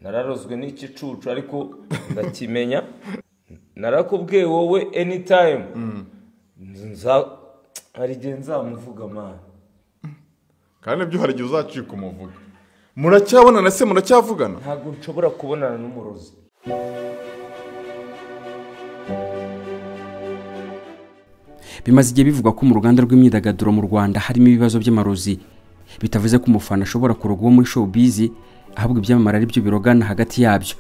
Nararozwe n'igicucu ariko ndakimenya. Narakubwiye wowe anytime hari igihe nzamuvuga man. Kandi ibyo hari igihe uzacika umuvuga. Muracyabonana se, muracyavugana? Ntabwo nshobora kubonana n'umurozi. Bimaze igihe bivugwa ko mu ruganda rw'imyidagaduro mu Rwanda harimo ibibazo by'amarozi. Bitavuze ko umufana ashobora kuroga uwo muri showbiz, ahubwo ibyamamare ari byo birogana hagati yabyo.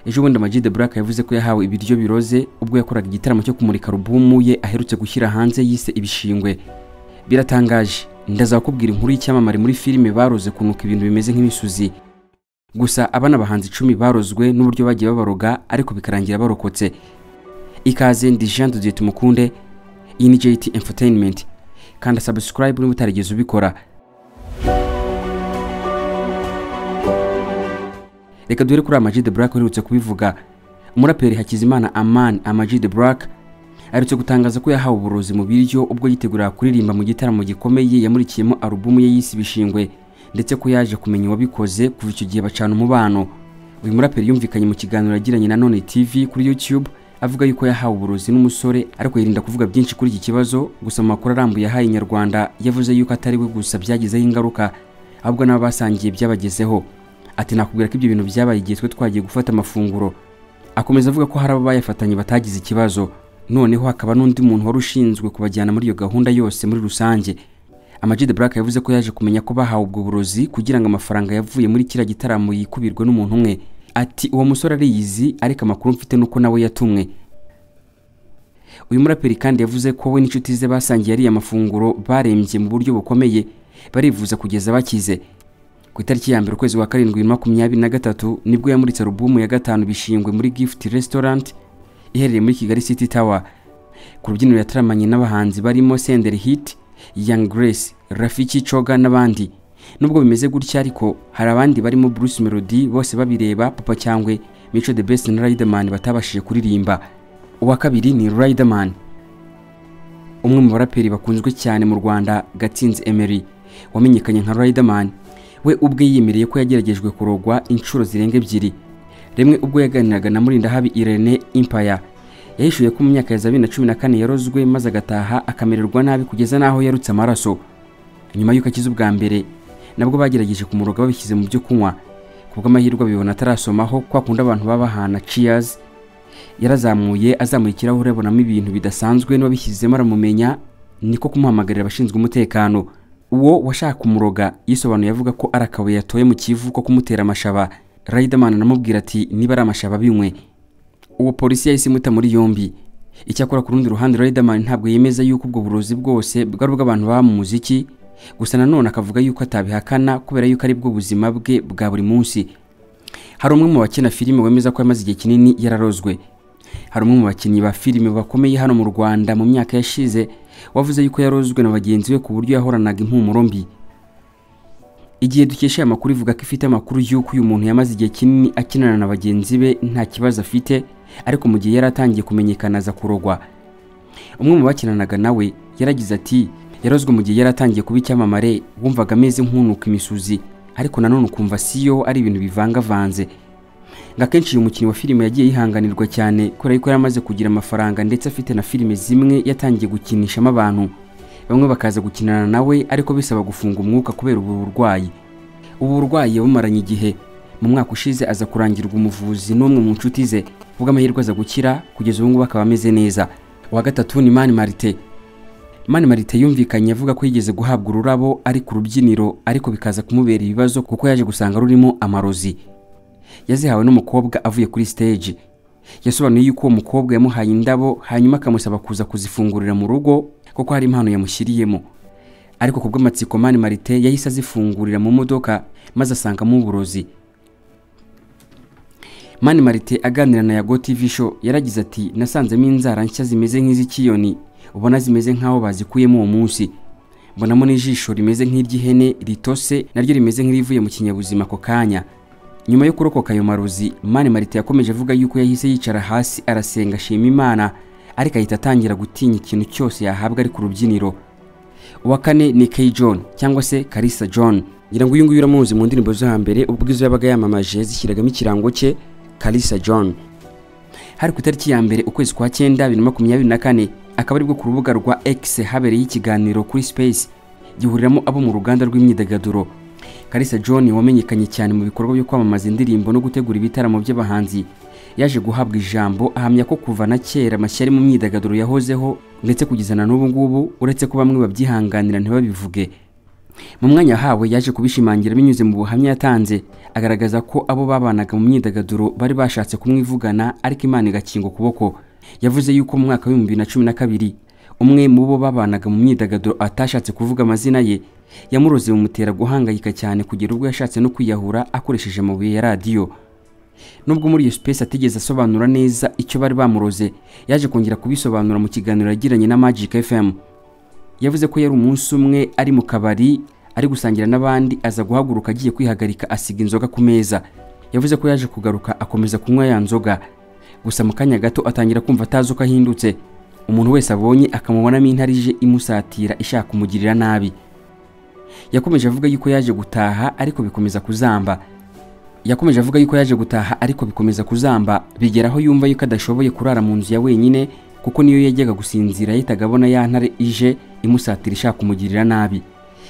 Ejo bundi Ama G The Black yavuze ko yahawe ibiryo biroze ubwo yakoraga igitaramo cyo kumurika alubumu ye aherutse gushyira hanze yise Ibishingwe. Biratangaje, ndazakubwira inkuru y'icyamamare muri filime baroze kunuka ibintu bimeze nk'imisuzi. Gusa abana bahanzi 10 barozwe n'uburyo bagiye babaroga ariko bikarangira barokotse. Ikaze, ndi Jean de Dieu Tumukunde, iyi ni JT Entertainment. Kanda subscribe niba utarigeze ubikora. Reka duhere kuri Ama G The Black uherutse kubivuga. Umuraperi Hakizimana Aman Ama G The Black aherutse gutangaza ko yahawe uburozi mu biryo ubwo yiteguraga kuririmba mu gitaramo gikomeye yamurikiyemo alubumu ye yise Ibishingwe, ndetse ko yaje kumenya uwabikoze kuva icyo gihe bacana umubano. Uyu muraperi yumvikanye mu kiganiro yagiranye na None TV kuri YouTube avuga yuko yahawe uburozi n'umusore, ariko yirinda kuvuga byinshi kuri iki kibazo. Gusa mu makuru arambuye yahaye Inyarwanda yavuze yuko atari we gusa byagizeho ingaruka, ahubwo n'abo basangiye byabagezeho. Ati nakubwira ko ibyo bintu byabaye igihe twe twagiye gufata amafunguro. Akomeza avuga ko hari abo bayafatanye batagize ikibazo, noneho hakaba n'undi muntu wari ushinzwe kubajyana muri iyo gahunda yose muri rusange. Ama G The Black yavuze ko yaje kumenya ko bahawe ubwo burozi kugira ngo amafaranga yavuye muri kiriya gitaramo yikubirwe n'umuntu umwe. Ati uwo musore ariyizi, ariko amakuru mfite nuko nawe yatumwe. Uyu muraperi kandi yavuze ko we n'inshuti ze basangiye ariya mafunguro barembye mu buryo bukomeye, barivuza kugeza bakize. Ku itariki ya 1 ukwezi kwa 7 2023 nibwo yamuritse alubumu ya 5 Bishingwe muri Gift Restaurant iherereye muri Kigali City Tower. Ku rubyiniro yataramanye n'abahanzi barimo Senderi Hit, Young Grace, Rafiki Choga n'abandi. Nubwo bimeze gutya ariko hari abandi barimo Bruce Melody bose babireba, Papa Cyangwe, Mico The Best na Riderman batabashije kuririmba. Uwa kabiri ni Riderman, umwe mu baraperi bakunzwe cyane mu Rwanda. Gatsinzi Emery wamenyekanye nka Riderman, we ubwe yiyemereye ko yageragejwe kurogwa inshuro zirenga 2. Rimwe ubwo yaganiraga na Murindahabi Irene Empire, yahishuye ko mu myaka ya 2014 yarozwe maze agataha akamererwa nabi kugeza naho yarutse amaraso. Nyuma y'uko akize ubwa mbere, nabwo bagerageje kumuroga babishyize mu byo kunywa. Kubw'amahirwe abibona atarasomaho, kwa kundi abantu babahana cheers, yarazamuye azamuye ikirahure abonamo ibintu bidasanzwe n'uwabishyizemo aramumenya, niko kumuhamagarira abashinzwe umutekano. Uwo washaka kumuroga yisobanuye avuga ko ari akabuye yatoye mu Kivu ko kumutera amashaba. Riderman anamubwira ati niba ari amashaba binywe. Uwo polisi yahise imuta muri yombi. Icyakora ku rundi ruhande Riderman ntabwo yemeza yuko ubwo burozi bwose bwari ubw'abantu baba mu muziki, gusa nanone akavuga yuko atabihakana kubera yuko ari bwo buzima bwe bwa buri munsi. Hari umwe mu bakina filime wemeza ko yamaze igihe kinini yararozwe. Hari umwe mu bakinnyi ba filime bakomeye hano mu Rwanda mu myaka yashize wavuze yuko yarozwe na bagenzi be ku buryo yahoranaga impumuro mbi. Igihe dukesha aya makuru ivuga ko ifite amakuru y'uko uyu muntu yamaze igihe kinini akinana na bagenzi be nta kibazo afite, ariko mu gihe yari atangiye kumenyekana aza kurogwa. Umwe mu bakinanaga nawe yaragize ati yarozwe mu gihe yari atangiye kuba icyamamare, wumvaga ameze nk'unuka imisuzi, ariko nanone ukumva siyo ari ibintu bivangavanze. Ngo akenshi uyu mukinnyi wa filime yagiye yihanganirwa cyane kubera yuko yari amaze kugira amafaranga ndetse afite na filime zimwe yatangiye gukinishamo abantu, bamwe bakaza gukinana nawe ariko bisaba gufunga umwuka kubera ubu burwayi. Ubu burwayi yabumaranye igihe. Mu mwaka ushize aza kurangirwa umuvuzi n'umwe mu nshuti ze, kubw'amahirwe aza gukira, kugeza ubu ngubu akaba ameze neza. Uwa gatatu ni Mani Martin. Mani Martin yumvikanye avuga ko yigeze guhabwa ururabo ari ku rubyiniro, ariko bikaza kumubera ibibazo kuko yaje gusanga rurimo amarozi. Yazihawe n'umukobwa avuye kuri stage. Yasobanuye yuko uwo mukobwa yamuhaye indabo hanyuma akamusaba kuza kuzifungurira mu rugo kuko hari impano yamushyiriyemo. Ariko kubw'amatsiko Mani Martin yahise azifungurira mu modoka maze asangamo uburozi. Mani Martin aganira na Yago TV Show yaragize ati nasanzemo inzara nshya zimeze nk'iz'ikiyoni, ubona zimeze nk'aho bazikuyemo uwo munsi. Mbonamo n'ijisho rimeze nk'iry'ihene ritose naryo rimeze nk'irivuye mu kinyabuzima ako kanya. Nyuma yo kurokoka ayo marozi, Mani Martin yakomeje avuga yuko yahise yicara hasi arasenga ashima Imana, ariko ahita atangira gutinya ikintu cyose yahabwa ari ku rubyiniro. Uwa kane ni K John cyangwa se Kalisa John. Ngira ngo uyu nguyu uramuzi mu ndirimbo zo hambere, ubwo izo yabaga yamamaje zishyiragamo ikirango cye, Kalisa John. Hari ku itariki ya 1 ukwezi kwa 9 2024, akaba aribwo ku rubuga rwa X habereye ikiganiro kuri Space gihuriramo abo mu ruganda rw'imyidagaduro. Kalisa John wamenyekanye cyane mu bikorwa byo kwamamaza indirimbo no gutegura ibitaramo by'abahanzi, yaje guhabwa ijambo ahamya ko kuva na kera amashyari mu myidagaduro yahozeho ndetse kugeza na n'ubu ngubu, uretse ko bamwe babyihanganira ntibabivuge. Mu mwanya yahawe yaje kubishimangira binyuze mu buhamya yatanze, agaragaza ko abo babanaga mu myidagaduro bari bashatse kumwivugana ariko Imana igakinga ukuboko. Yavuze yuko mu mwaka wa 2012 umwe mu bo babanaga mu myidagaduro atashatse kuvuga amazina ye yamuroze bimutera guhangayika cyane kugera ubwo yashatse no kwiyahura akoresheje amabuye ya radiyo. Nubwo muri iyo space atigeze asobanura neza icyo bari bamuroze, yaje kongera kubisobanura mu kiganiro yagiranye na Magic FM. Yavuze ko yari umunsi umwe ari mu kabari ari gusangira n'abandi, aza guhaguruka agiye kwihagarika asiga inzoga ku meza. Yavuze ko yaje kugaruka akomeza kunywa ya nzoga, gusa mu kanya gato atangira kumva atazi uko ahindutse. Umuntu wese abonye akamubonamo intarije imusatira ishaka kumugirira nabi. Yakomeje avuga yuko yaje gutaha ariko bikomeza kuzamba. Yakomeje avuga yuko yaje gutaha ariko bikomeza kuzamba, bigeraho yumva yuko adashoboye kurara mu nzu ya wenyine, kuko niyo yajyaga gusinzira yahitaga abona ya ntare ije imusatira ishaka kumugirira nabi.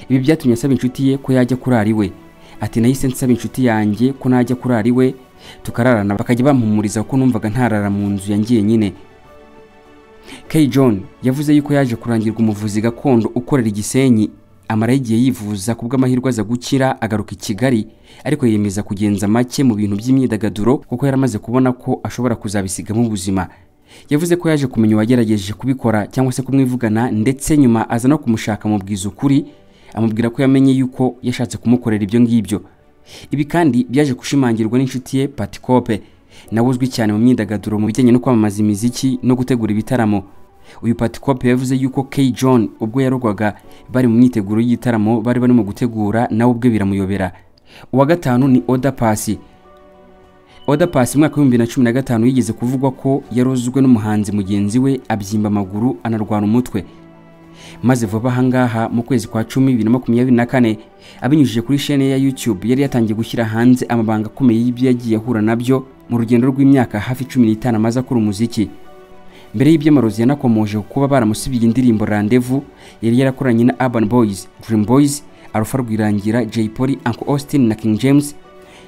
Ibi byatumye asaba inshuti ye ko yajya kurara iwe. Ati nahise nsaba inshuti yanjye ko najya kurara iwe tukararana, bakajya bampumuriza kuko numvaga ntarara mu nzu ya njyenyine. K John yavuze yuko yaje kurangirwa umuvuzi gakondo ukorera Igisenyi, amara igihe yivuza, kubw'amahirwe aza gukira agaruka i Kigali, ariko yiyemeza kugenza make mu bintu by'imyidagaduro kuko yaramaze kubona ko ashobora kuzabisigamo ubuzima. Yavuze ko yaje kumenya uwagerageje kubikora cyangwa se kumwivugana, ndetse nyuma aza no kumushaka amubwiza ukuri, amubwira ko yamenye yuko yashatse kumukorera ibyo ngibyo. Ibi kandi byaje gushimangirwa n'inshuti ye Patikope, nawe uzwi cyane mu myidagaduro mu bijyanye no kwamamaza imiziki no gutegura ibitaramo. Uyu Patikope yavuze yuko K John ubwo yarogwaga bari mu myiteguro y'igitaramo bari barimo gutegura, nawe ubwe biramuyobera. Uwa gatanu ni Oda Paccy. Oda Paccy mu mwaka wa 2015 yigeze kuvugwa ko yarozwe n'umuhanzi mugenzi we abyimba amaguru anarwara umutwe. Maze vuba ahangaha mu kwezi kwa 10 2024, abinyujije kuri chaîne ya YouTube yari yatangiye gushyira hanze amabanga akomeye y'ibyo yagiye ahura nabyo mu rugendo rw'imyaka hafi 15 amaze akora umuziki. Mbere y'iby'amarozi yanakomoje kuba baramusibiye indirimbo Rendezvous yari yarakoranye na Urban Boys, Dream Boys, Alpha Rwirangira, Jay Polly, Uncle Austin na King James,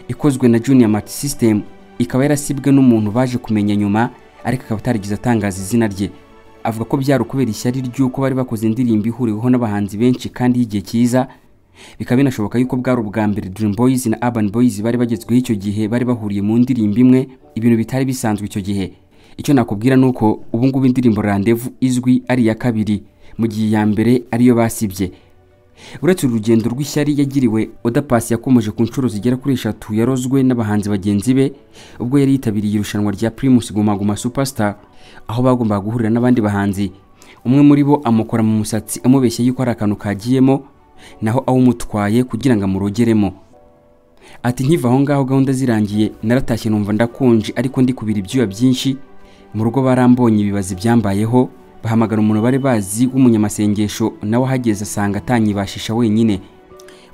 ikozwe na Junior Multi System, ikaba yarasibwe n'umuntu baje kumenya nyuma ariko akaba atarigeze atangaza izina rye. Avuga ko byari ukubera ishyari ry'uko bari bakoze indirimbo ihuriweho n'abahanzi benshi kandi y'igihe cyiza, bikaba binashoboka yuko bwari ubwa mbere Dream Boys na Urban Boys bari bagezweho icyo gihe bari bahuriye mu ndirimbo imwe, ibintu bitari bisanzwe icyo gihe. Icyo nakubwira nuko ubu ngubu indirimbo Rendezvous izwi ari iya kabiri, mu gihe iya mbere ariyo basibye. Uretse urugendo rw'ishyari yagiriwe, Oda Paccy yakomeje ku nshuro zigera kuri 3 yarozwe n'abahanzi bagenzi be ubwo yari yitabiriye irushanwa rya Primus Guma Guma Superstar, aho bagombaga guhurira n'abandi bahanzi. Umwe muri bo amukora mu musatsi amubeshya yuko ari akantu kagiyemo, naho awumutwaye kugira ngo amurogeremo. Ati nkiva aho ngaho gahunda zirangiye naratashye numva ndakonje ariko ndi kubira ibyuya byinshi. Mu rugo barambonye ibibazo byambayeho, bahamagara umuntu bari bazi w'umunyamasengesho, nawe ahageze asanga atanyibashisha wenyine.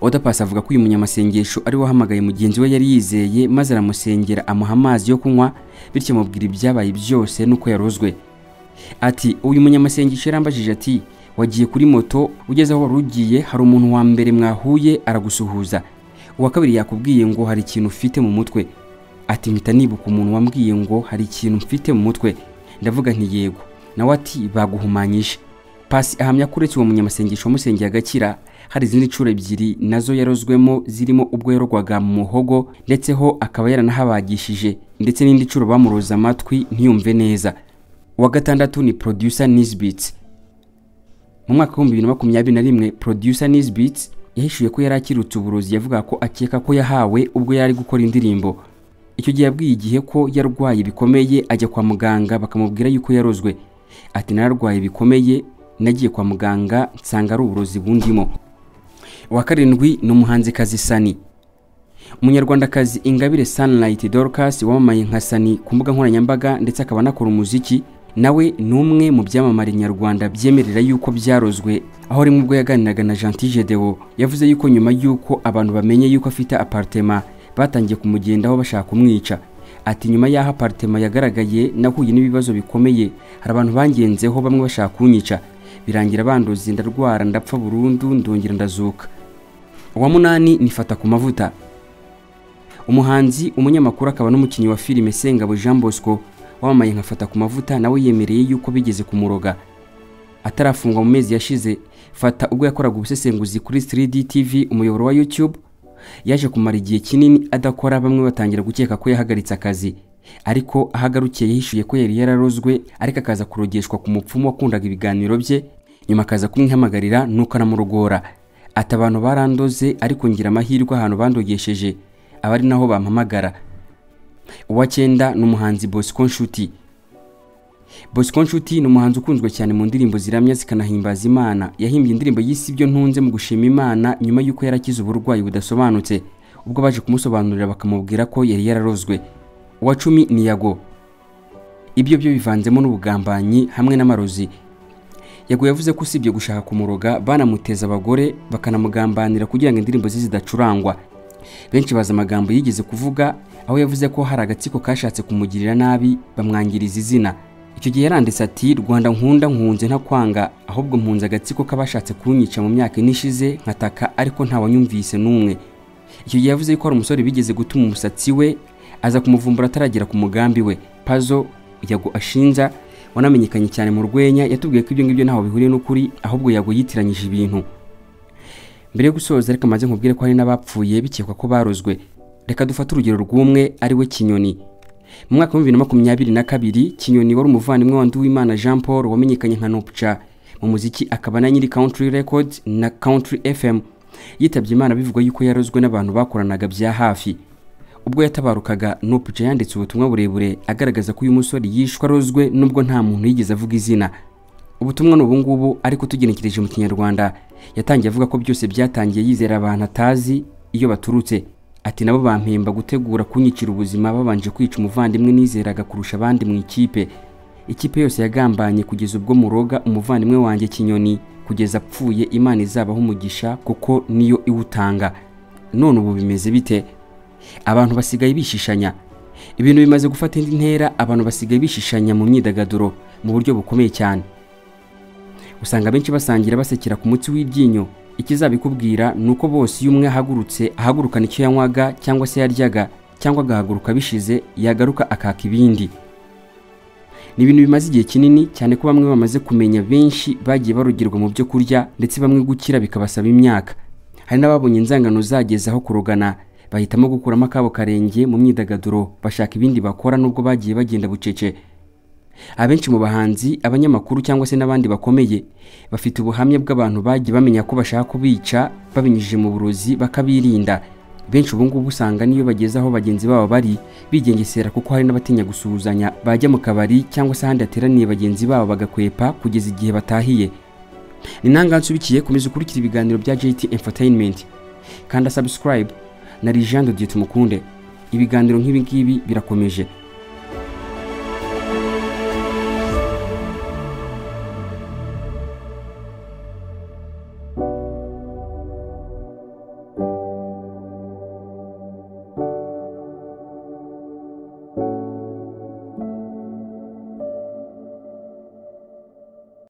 Oda Paccy avuga ko uyu munyamasengesho ari wahamagaye mugenzi we yari yizeye, maze aramusengera amuha amazi yo kunywa, bityo amubwira ibyabaye byose nuko yarozwe. Ati uyu munyamasengesho yarambajije ati wagiye kuri moto ugeze aho wari ugiye hari umuntu wa mbere mwahuye aragusuhuza, uwa kabiri yakubwiye ngo hari ikintu ufite mu mutwe. Ati mpita nibuka umuntu wambwiye ngo hari ikintu mfite mu mutwe, ndavuga nti yego, nawe ati baguhumanyije. Paccy ahamya ko uretse uwo munyamasengesho wamusengeye agakira, hari izindi nshuro 2 nazo yarozwemo, zirimo ubwo yarogwaga mu muhogo ndetse ho akaba yaranahabagishije, ndetse n'indi nshuro bamuroza amatwi ntiyumve neza. Uwa gatandatu ni Producer Nisbet. Mu mwaka wa 2021 Producer Nisbet yahishuye ko yari akirutse uburozi yavuga ko akeka ko yahawe ubwo yari gukora indirimbo. Icyo gihe yabwiye igihe ko yarwaye bikomeye ajya kwa muganga bakamubwira yuko yarozwe. Ati nararwaye bikomeye nagiye kwa muganga nsanga ari uburozi bundimo. Uwa karindwi ni umuhanzikazi Sunny. Umunyarwandakazi Ingabire Sunlight Dorcas wamamaye nka Sunny ku mbuga nkoranyambaga ndetse akaba anakora umuziki, Nawe ni umwe mu byamamare nyarwanda byemerera yuko byarozwe, aho rimwe ubwo yaganiraga na Gentil Gedeon yavuze yuko nyuma yuko abantu bamenye yuko afite apartema batangiye kumugendaho bashaka kumwica. Ati nyuma y'aho apartema yagaragaye nahuye n'ibibazo bikomeye, hari abantu bangenzeho bamwe bashaka kunyica, birangira bandoze ndarwara ndapfa burundu ndongera ndazuka. Uwa munani ni Fata ku Mavuta. Umuhanzi, umunyamakuru akaba n'umukinnyi wa filime Sengabo Jean Bosco wamamaye nka Fata ku Mavuta nawe yemereye yuko bigeze kumuroga. Atarafungwa mu mezi yashize, Fata ubwo yakoraga ubusesenguzi kuri 3D TV umuyoboro wa YouTube, yaje kumara igihe kinini adakora, bamwe batangira gukeka ko yahagaritse akazi, ariko ahagarukiye yahishuye ko yari yararozwe, ariko akaza kurogeshwa ku mupfumu wakundaga ibiganiro bye, nyuma akaza kumwihamagarira nuko aramurogora. Ati abantu barandoze ariko ngira amahirwe ahantu bandogesheje abari naho bampamagara. Uwa cyenda ni umuhanzi Bosco Nshuti. Bosco Nshuti ni umuhanzi ukunzwe cyane mu ndirimbo ziramya zikanahimbaza Imana. Yahimbye indirimbo yise Ibyo Ntunze mu gushima Imana nyuma y'uko yarakize uburwayi budasobanutse, ubwo baje kumusobanurira bakamubwira ko yari yararozwe. Uwa 10 ni Yago. Ibyo byo bivanzemo n'ubugambanyi hamwe n'amarozi. Yago yavuze ko usibye gushaka kumuroga banamuteza abagore bakanamugambanira kugira ngo indirimbo ze zidacurangwa. Benshi baza amagambo yigeze kuvuga aho yavuze ko hari agatsiko kashatse kumugirira nabi bamwangiriza izina. Icyo gihe yaranditse ati Rwanda nkunda nkunze ntakwanga, ahubwo mpunze agatsiko k'abashatse kunyica mu myaka ine ishize nkataka ariko nta wanyumvise n'umwe. Icyo gihe yavuze ko hari umusore bigeze gutuma umusatsi we aza kumuvumbura ataragera ku mugambi we. Pazo Yago ashinja wanamenyekanye cyane mu rwenya yatubwiye ko ibyo ngibyo ntaho bihuriye n'ukuri, ahubwo Yago yitiranyije ibintu. Mbere yo gusoza reka maze nkubwire ko hari n'abapfuye bikekwa ko barozwe. Reka dufate urugero rw'umwe ari we Kinyoni. Mu mwaka wa 2022 Kinyoni wari umuvandimwe wa Nduwimana Jean Paul wamenyekanye nka Nopcha mu muziki akaba na nyiri Country Records na Country FM, yitabye Imana bivugwa yuko yarozwe n'abantu bakoranaga bya hafi. Ubwo yatabarukaga Nopcha yanditse ubutumwa burebure agaragaza ko uyu musore yishwe arozwe nubwo nta muntu yigeze avuga izina. Ubutumwa n'ubu ngubu ariko tugenekereje mu Kinyarwanda, yatangiye avuga ko byose byatangiye yizera abantu atazi iyo baturutse. Ati nabo bampemba gutegura kunyicira ubuzima babanje kwica umuvandimwe nizeraga kurusha abandi mu ikipe. Ikipe yose yagambanye kugeza ubwo muroga umuvandimwe wanjye Kinyoni kugeza apfuye, Imana izabaho umugisha kuko niyo iwutanga. None ubu bimeze bite? Abantu basigaye bishishanya. Ibintu bimaze gufata indi ntera, abantu basigaye bishishanya mu myidagaduro mu buryo bukomeye cyane. Usanga benshi basangira basekera ku mutsi w'ibyinyo. Ikizabikubwira nuko bose iyo umwe ahagurutse ahagurukana icyo yanywaga cyangwa se yaryaga, cyangwa agahaguruka bishize yagaruka akaka ibindi. Ni ibintu bimaze igihe kinini cyane ko bamwe bamaze kumenya, benshi bagiye barugirwa mu byo kurya ndetse bamwe gukira bikabasaba imyaka. Hari n'ababonye inzangano zageze aho kurogana bahitamo gukuramo akabo karenge mu myidagaduro bashaka ibindi bakora nubwo bagiye bagenda bucece. Abenshi mu bahanzi, abanyamakuru cyangwa se n'abandi bakomeye bafite ubuhamya bw'abantu bagiye bamenya ko bashaka kubica babinyujije mu burozi bakabirinda. Benshi ubu ngubu usanga niyo bageze aho bagenzi babo bari bigengesera, kuko hari n'abatinya gusuhuzanya, bajya mu kabari cyangwa se ahandi hateraniye bagenzi babo bagakwepa kugeza igihe batahiye. Ni nanga nsubikiye, komeza ukurikira ibiganiro bya JT Entertainment, kanda subscribe na Jean de Dieu Tumukunde. Ibiganiro nk'ibi ngibi birakomeje.